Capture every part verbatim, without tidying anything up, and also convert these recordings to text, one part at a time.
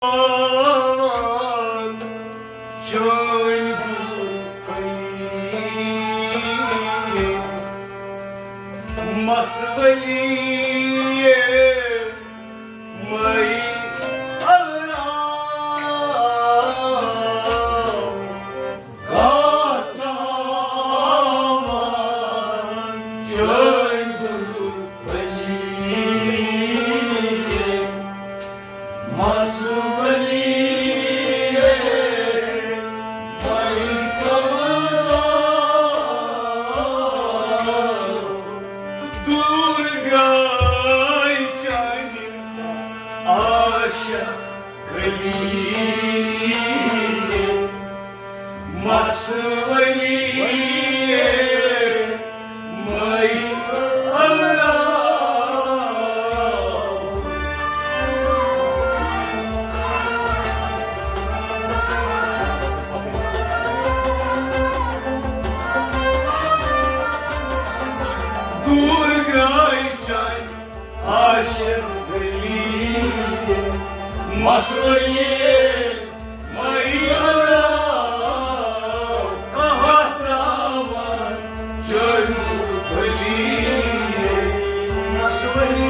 آوان چٲنۍ گُلہٕ پھٔلۍ۔ مسولی مے الرا گاتاوان چٲنۍ گُلہٕ پھٔلۍ۔ مسولی مے الرا دوٗر گٔے چانہِ عاشق گلی۔ مسولی مے الرا دوٗر گٔے چانہِ عاشق گلی۔ مسولی مے الرا گاتاوان چٲنۍ گُلہٕ پھٔلۍ۔ مسولی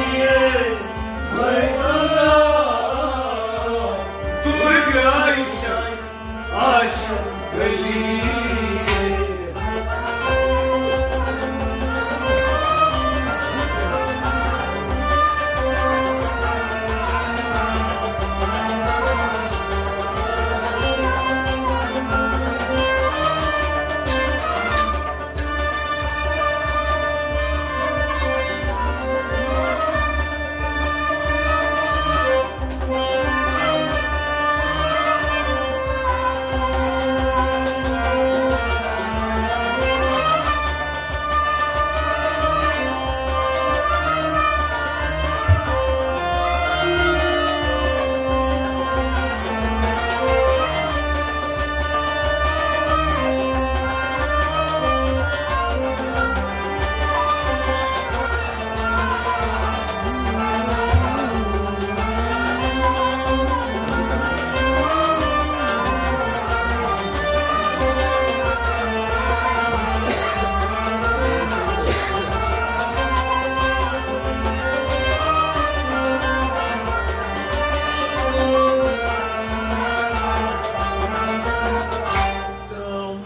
مے الرا دوٗر گٔے چانہِ عاشق گلی۔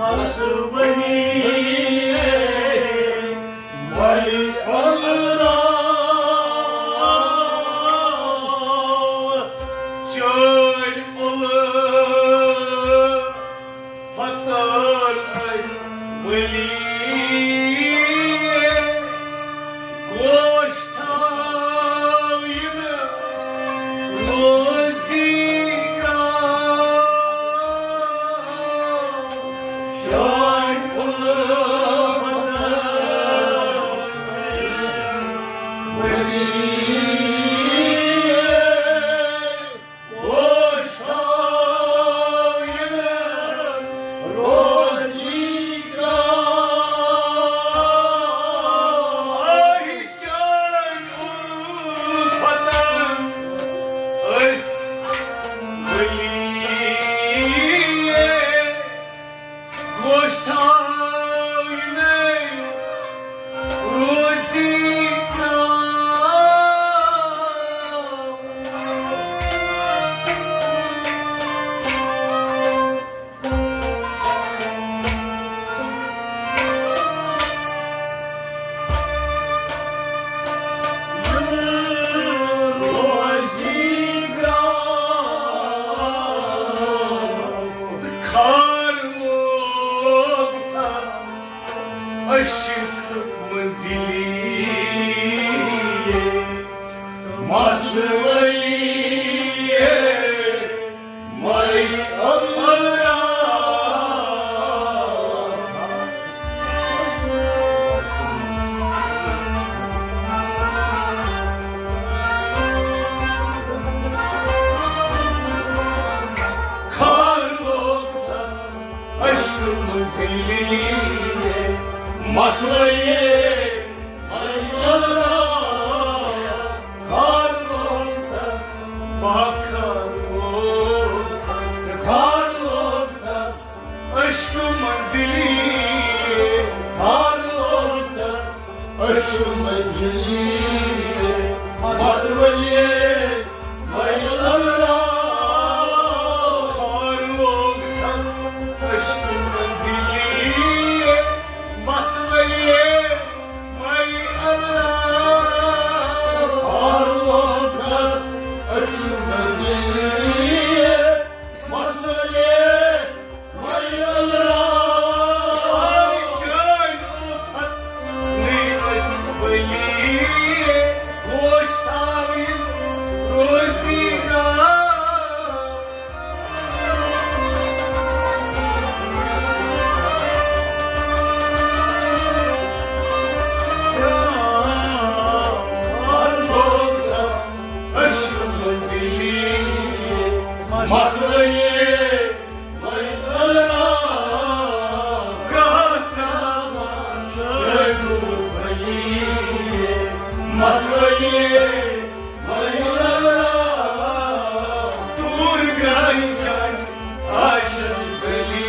مسولی مے الرا چٲنۍ الفتن ٲسۍ ؤلی۔ گوش تھاو یہِ نہٕ روزی کانٛہہ۔ چٲنۍ الفتن ؤلی۔ گوش تھاو یہِ نہٕ روزی کانٛہہ۔ چٲنۍ الفتن ٲسۍ ؤلی۔ گوش تھاو یہِ نَے روزی کانٛہہ۔ روزی گرٛاو تہٕ خار لوگ تس عشق منزلی۔ مسولی مے الرا خار لوگ تس عشق منزلی۔ مسولی مے الرا خار لوگ تس پاک خار لوگ مسلہٕ یے، وۄنۍ ژلنا، گاہ ترٛاوان چھٲنۍ ولی۔ مسلہٕ یے، وۄنۍ ژلنا، دوٗر گرٛایہِ چانہِ عاشق گلی۔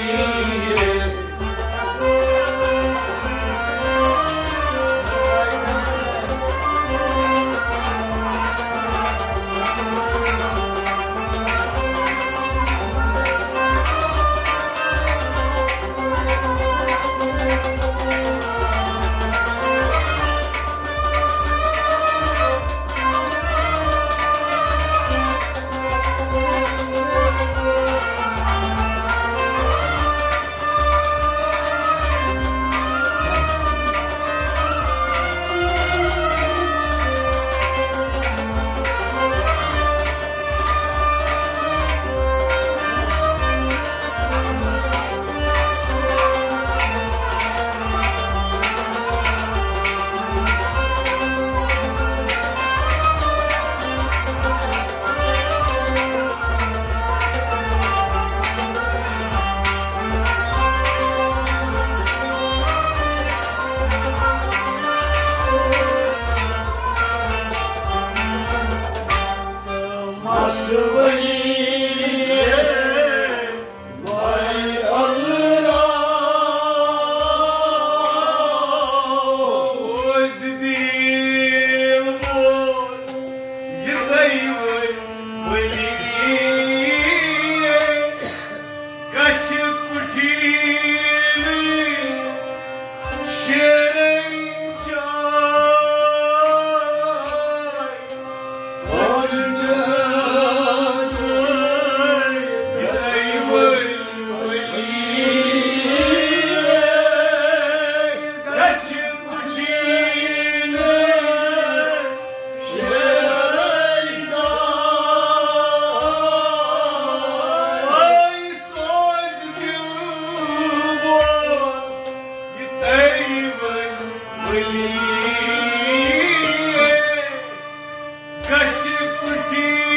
گژھِ کُٹھیٖنٕے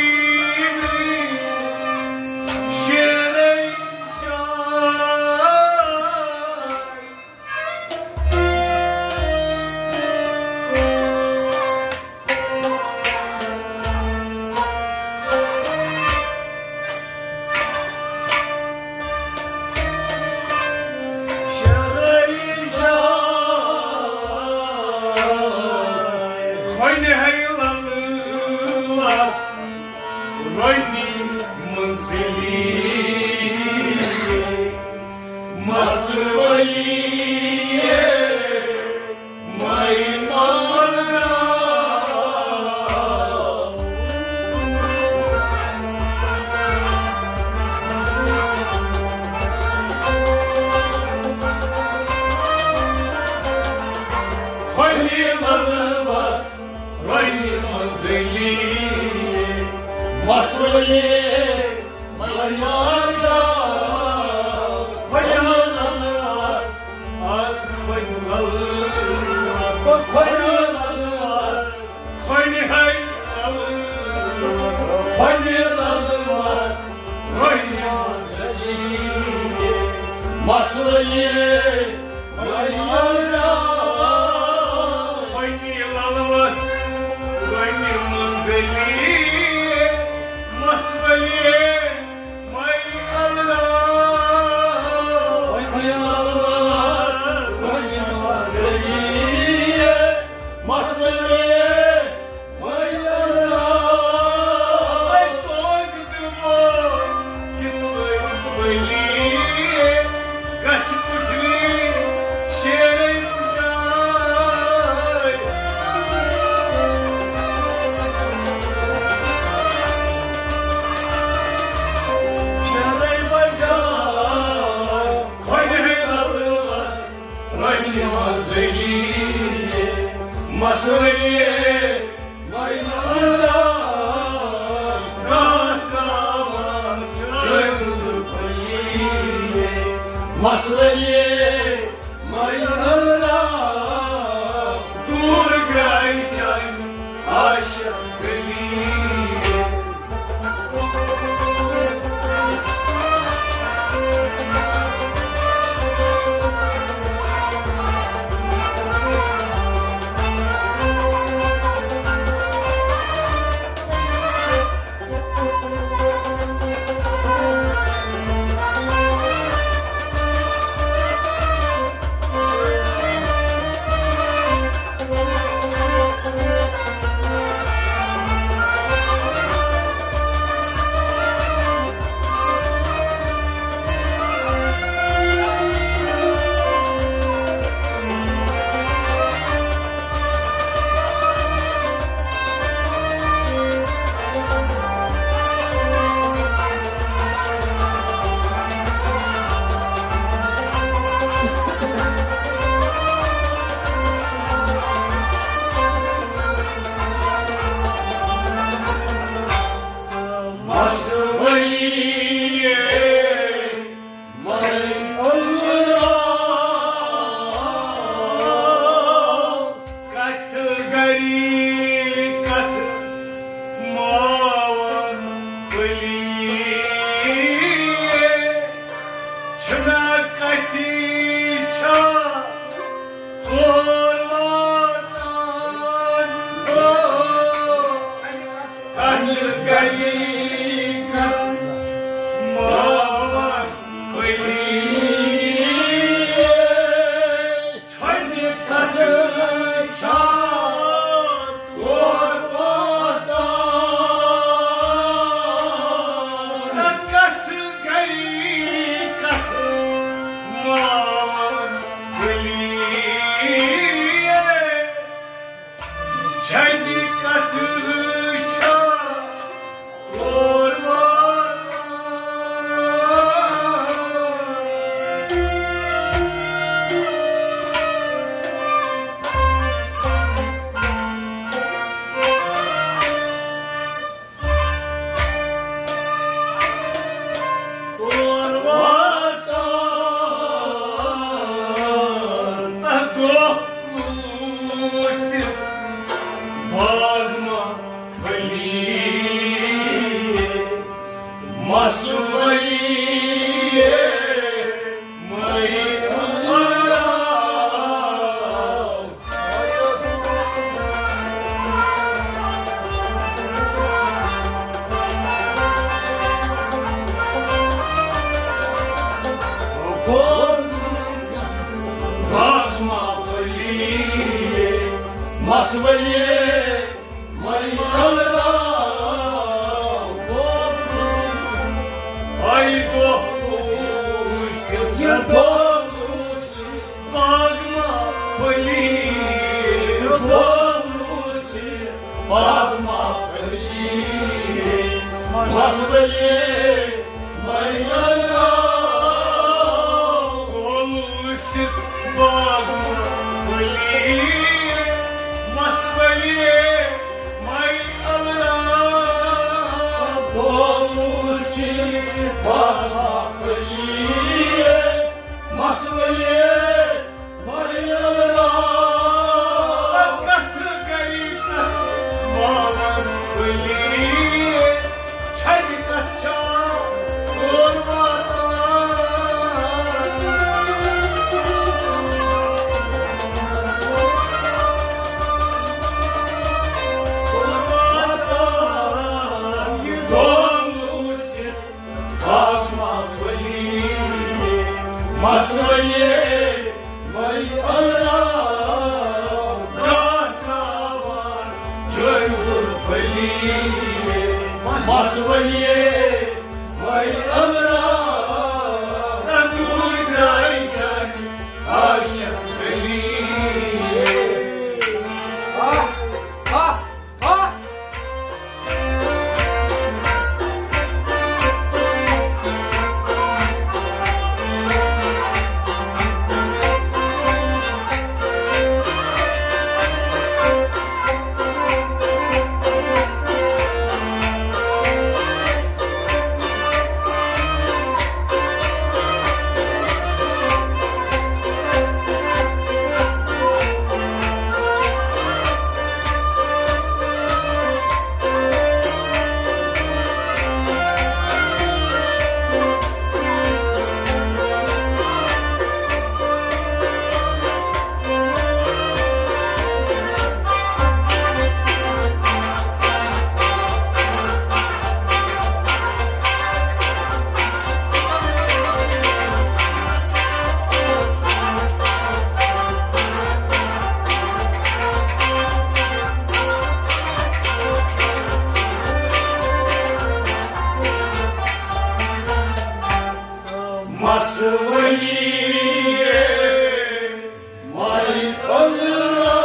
شیرٕنۍ چاے۔ خۄنہِ ہے للہٕ وَتھ، رۄنہِ منزلی، مسولی۔ مسلہٕ یے، وۄنۍ للہٕ وَتھ، وۄنۍ منزلی، مسلہٕ یے، وۄنۍ اللہ۔ وۄنۍ للہٕ وَتھ، وۄنۍ منزلی، مسلہٕ یے، مسلہٕ یے، مسلہٕ یے، دوٗر گرٛایہِ چانہِ عاشق گلی۔ مسولی مئی اللہ۔ مسولی مئی اللہ۔ آئی دۄہ وُچھ، یہِ دۄہ وُچھ، باغ ما پھٔلی، یہِ دۄہ وُچھ، باغ ما پھٔلی، مسولی مئی اللہ۔ دۄہ وُچھ، باغ ما پھٔلی، مسولی مئی اللہ۔ دۄہ وُچھ، باغ ما پھٔلی، مسولی مئی اللہ۔ کتھ کری کتھ باغ ما پھٔلی، چھٹہِ کتھ چھا کور واتان؟ کور واتان؟ یہِ دۄہ وُچھ، باغ ما پھٔلی، مسولی مئی اللہ۔ گاہ ترٛاوان جٲنوُر پھٔلی، مسولی مئی اللہ۔ تندوٗر درٛاے جانہِ عاشق علی۔ آہ، آہ، آہ۔ مسولی مئی اللہ۔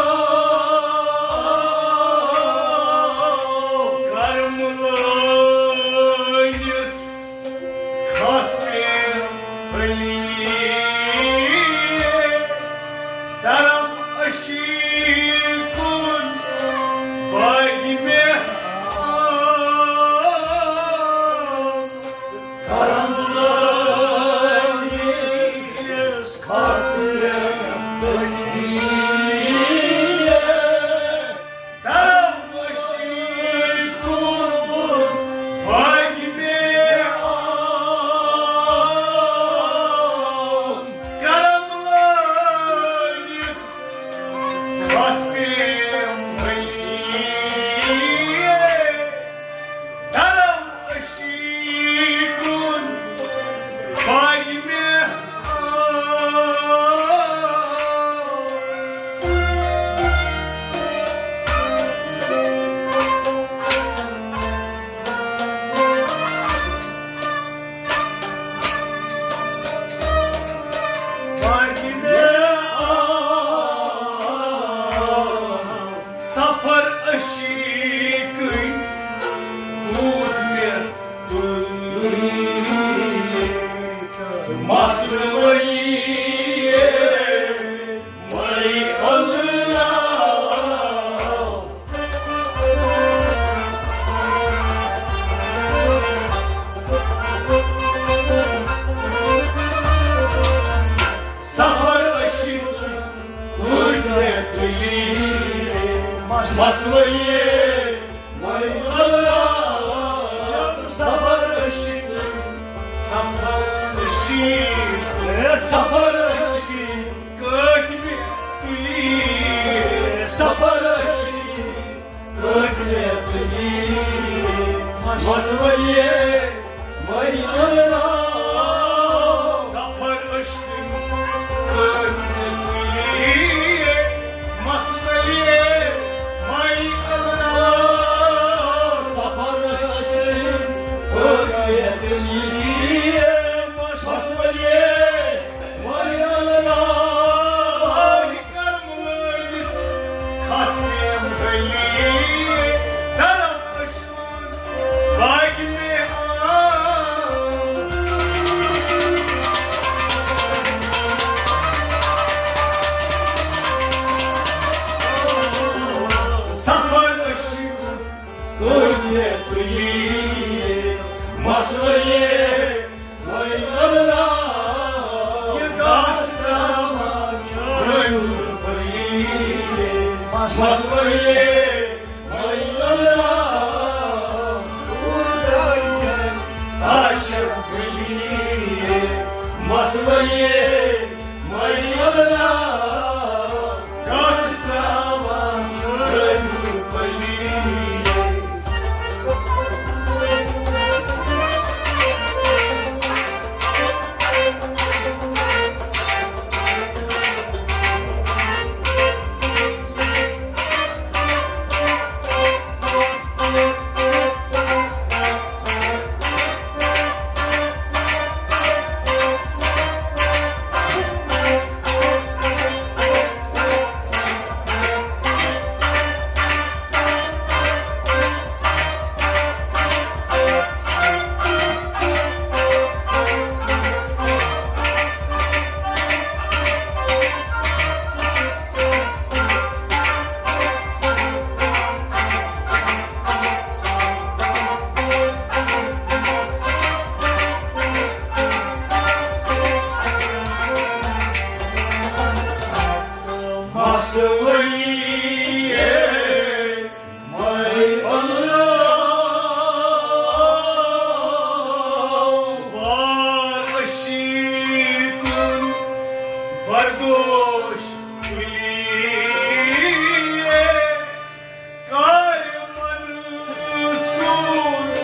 کرم لٲگِس کھتھ پیم پھٔلی، درم عشیقُن باغِ مےٚ آو۔ کرم لٲگِس کھتھ پیم پھٔلی، درم عشیقُن باغِ مےٚ آو۔ کرم لٲگِس کھتھ پیم پھٔلی، درم عشیقُن سفر ٲسِن کٲتمہِ تُلی، سفر ٲسِن کٲتمہِ تُلی، مسولیے مٔنۍ اللہ۔ سفر ٲسِن کٲتمہِ تُلی، مسولیے مٔنۍ اللہ۔ سفر ٲسِن کٲتمہِ تُلی، مسولیے مٔنۍ اللہ۔ کرم وٲلِس کھتھ پیم گلی، درم ٲسِن باقی میں آ۔ سفر ٲسِن کٲتمہِ تُلی، مسولیے مٔنۍ اللہ۔ یہِ گاش تراوان چھٲنۍ پھٔلی، مسولیے مٔنۍ اللہ۔ عاشق گلی، مسولیے مٔنۍ اللہ۔ گاش تراوان چھٲنۍ پھٔلی۔ مسولیے مٔنۍ اللہ۔ بار ٲسِن بردوش تُلی، کارِ منصور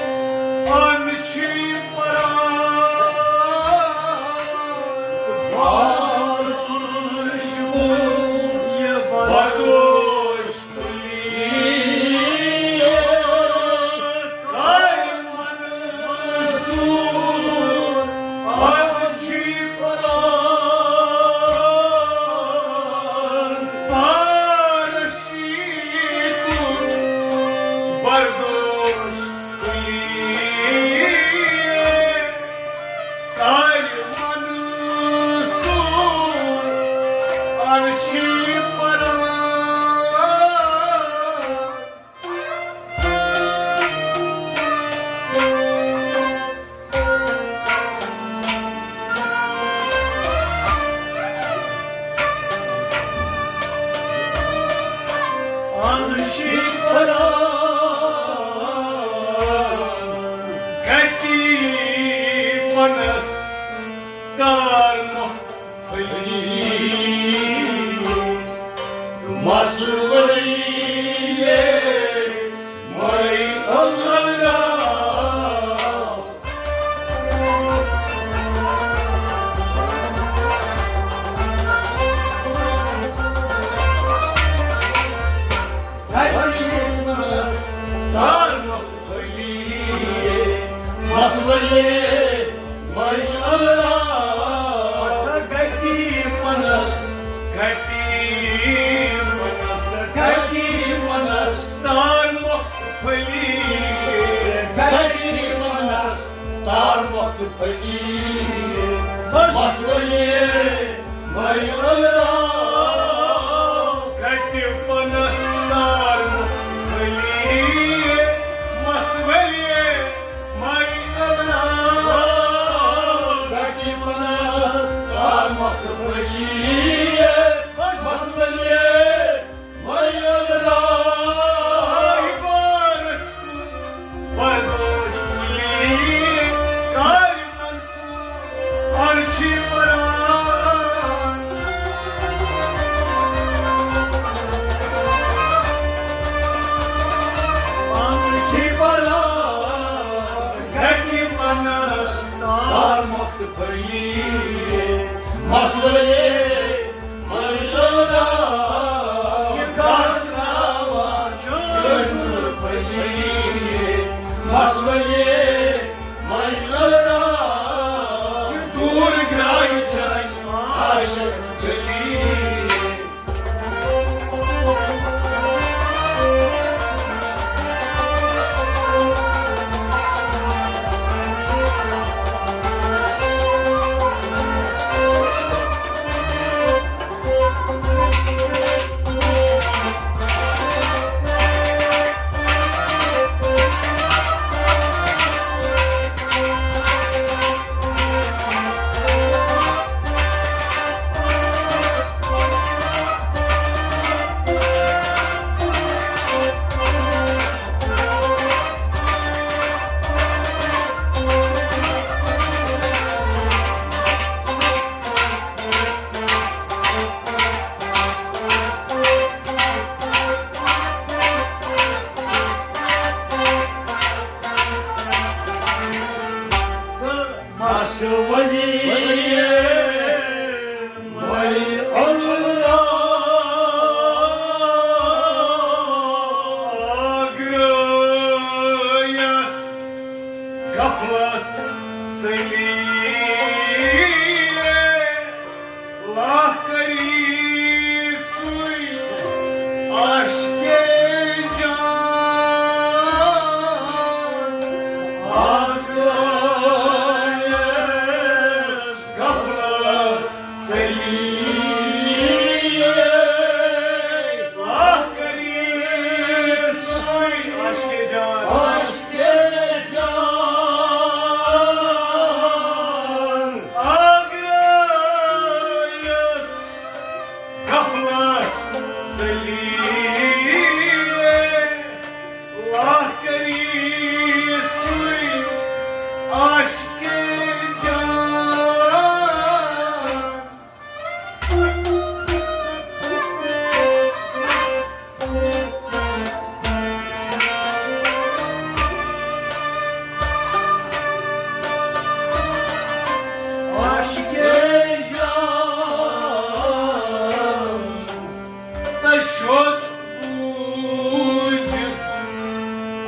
ان چھی پران۔ بار ٲسِن بردوش کتی پنس تار مۄکھ پھٔلی۔ مسولیے مٔنۍ اللہ۔ تار مۄکھ مسولیے مٔنۍ اللہ۔ گتی پنس، گتی پنس، گتی پنس، تار مۄکھ پھٔلی۔ گتی پنس، تار مۄکھ پھٔلی۔ مسولیے مٔنۍ اللہ۔ گتہِ پنس تار مۄکھ پھٔلی، مسولیے مٔنۍ اللہ۔ گتہِ پنس تار مۄکھ پھٔلی، مسولیے مٔنۍ اللہ۔ عبارت بردوش تُلی، کارِ منصور ان چھی پران۔ مسلے ملرا، یہ گاش راوا چنگ پھلی۔ مسلے ملرا، یہ دور گرائی چن عاشق دلی۔ مسولی ولی اللہ آگرہ یس غفلت ژٔلِتھ لاہ کٔرِتھ سُے عاشقِ جان۔ آگرہ یس غفلت ژٔلِتھ لاہ کٔرِتھ سُے عاشقِ جان۔ عاشقِ جان۔ آگرہ یس غفلت ژٔلِتھ لاہ کٔرِتھ سُے عاشقِ جان۔ عاشقِ جان، تہ شد بوزِتھ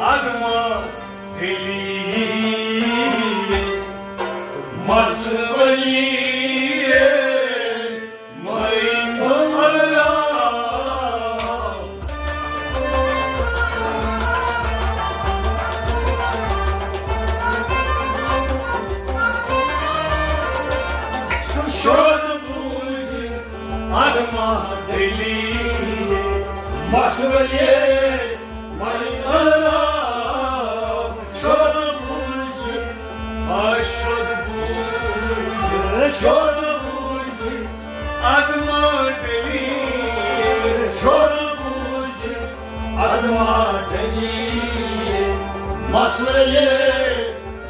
ادما دلی مسولی۔ مئی اللہ۔ سُہ شد بوزِتھ ادما دلی مسولی۔ مئی اللہ۔ شد بوزِتھ، آ شد بوزِتھ، شد بوزِتھ ادما دلی۔ شد بوزِتھ ادما دلی مسولی۔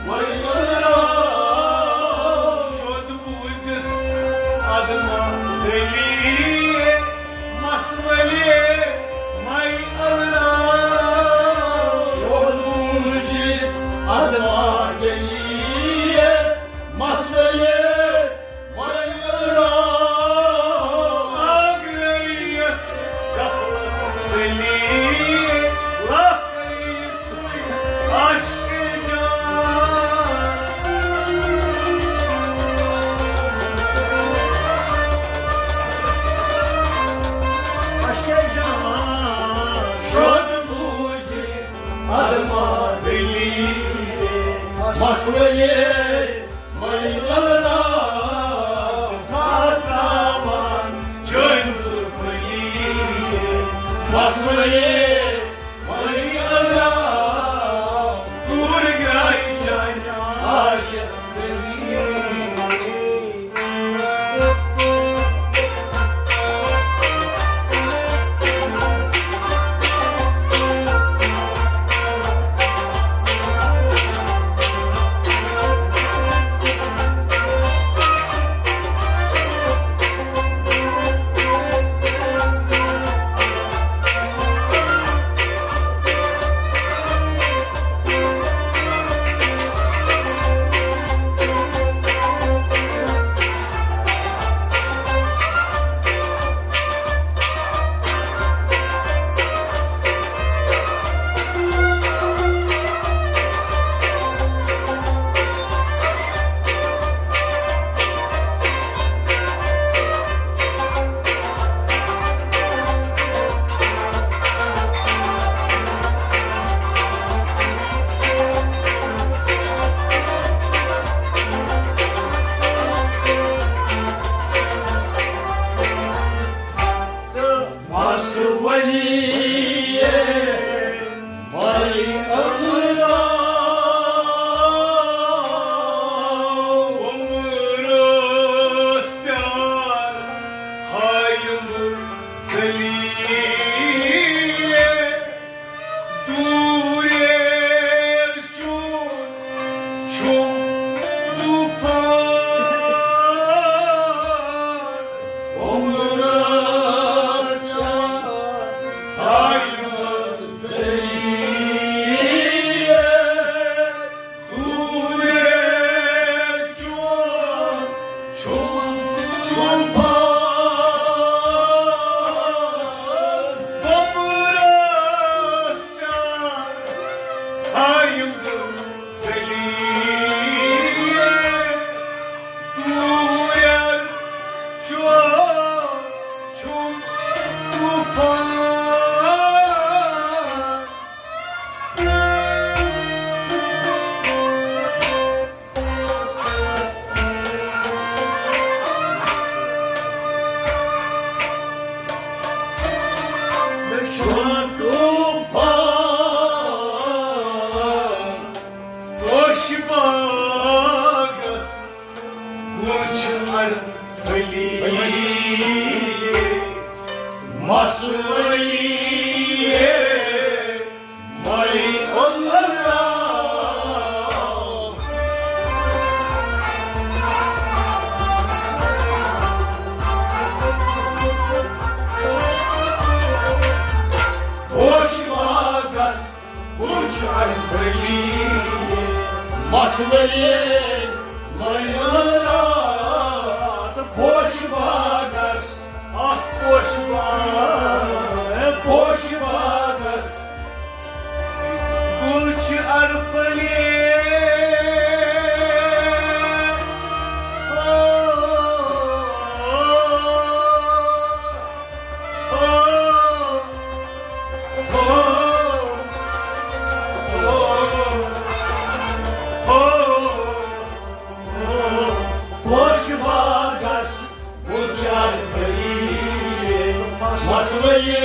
مئی اللہ۔ شد بوزِتھ ادما دلی مسولی۔ مئی اللہ۔ شد بوزِتھ ادما دلی مسولی۔ مئی اللہ۔ آگرہ یس غفلت ژٔلِتھ لاہ کٔرِتھ عاشقِ جان۔ عاشقِ جان۔ شد بوزِتھ ادما دلی مسولی۔ مئی اللہ۔ تھاوان چنگ پھلی مسولی۔ مئی اللہ۔ دور گرائی چن عاشق دلی۔ ولی، مسلوی، مئی اللہ۔ پوش باغس وُچھ الفلی، مسلوی، مئی اللہ۔ پوش باغس، اتھ پوش باغ، پوش باغس، گُل چھِ الفلی۔ پوش باغس وُچھ الفلی، مسلوی،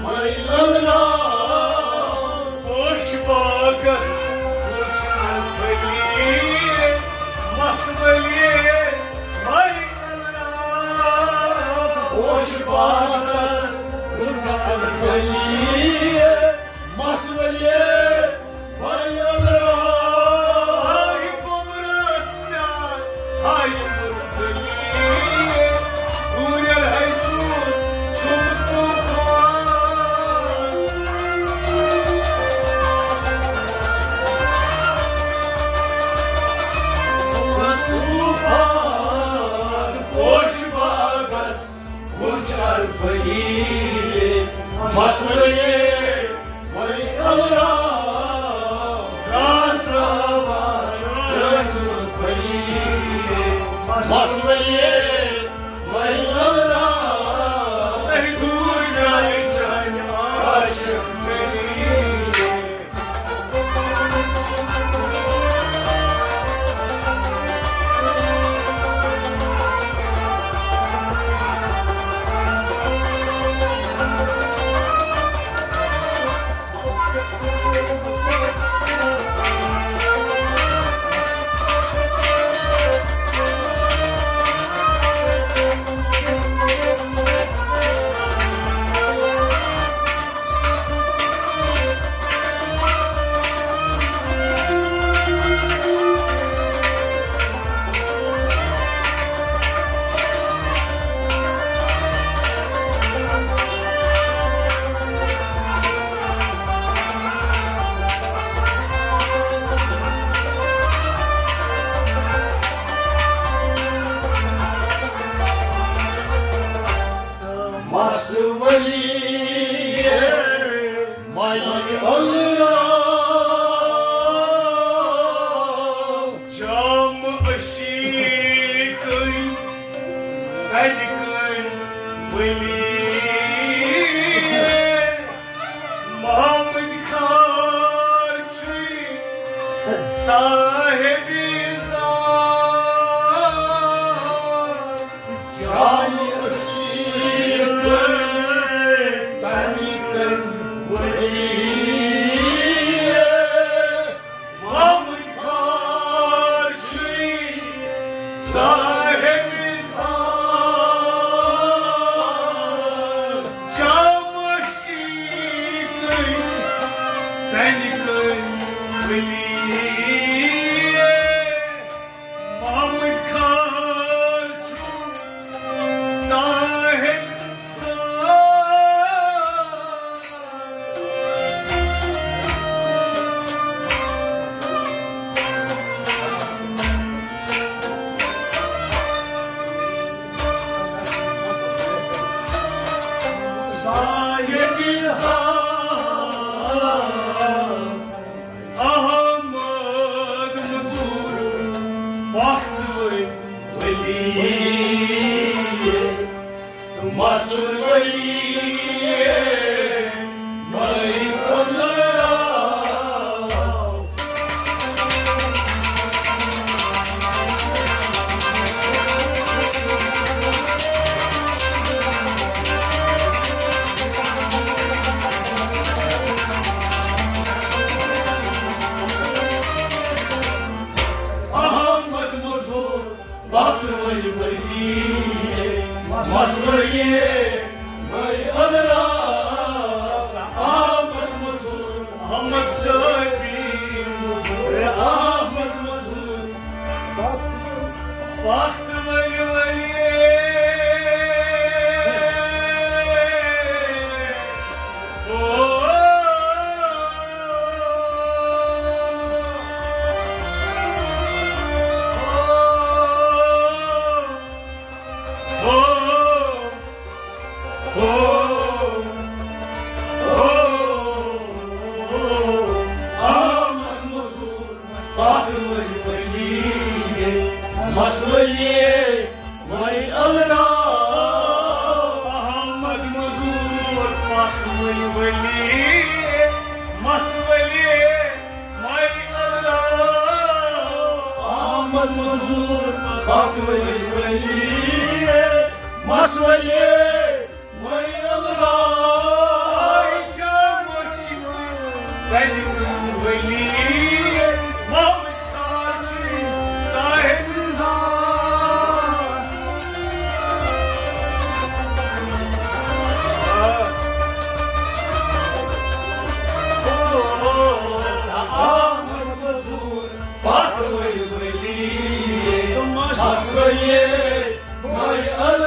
مئی اللہ۔ پوش باغس وُچھ الفلی، مسلوی، مئی اللہ۔ پوش باغس وُچھ الفلی، مسلوی، مئی اللہ۔ ہاے قمرس پیار، ہاے زلزلہٕ، کوٗرٮ۪ن ہَے چھُ، چھُ طوفان۔ چھُ طوفان پوش باغس وُچھ الفلی، مسلوی، مئی اللہ۔ کانٛہہ ترٛاوان چٲنۍ الفلی، مسلوی، مئی اللہ۔ تۄہہِ دوٗر درٛاے چانہِ عاشق مےٚ۔ مسلوی، مئی اللہ۔ جام عشیقٕے تَتہِ کٔمۍ ولی۔ محمد خان چھُے صاحب زان۔ جام عشیقٕے تَتہِ کٔمۍ ولی۔ محمد خان چھُے صاحب زان۔ جام عشیقٕے تَتہِ کٔمۍ ولی۔ محمد خان چھُ صاحب زان۔ صاحب زان۔ احمد مزور وقت ولی، مسلوی، مئی اللہ۔ احمد مزور اکھ ؤلۍ ؤلی مسلہٕ یے، وۄنۍ أنٛدرا احمد مزور، احمد صٲبی مزور، احمد مزور، پتھ ؤلۍ ؤلی۔ مسلہٕ یے، وۄنۍ أنٛدرا احمد مزور، پتھ ؤلۍ ؤلی مسلہٕ یے، وۄنۍ أنٛدرا احمد مزور، پتھ ؤلۍ ؤلی مسلہٕ یے، وۄنۍ أنٛدرا۔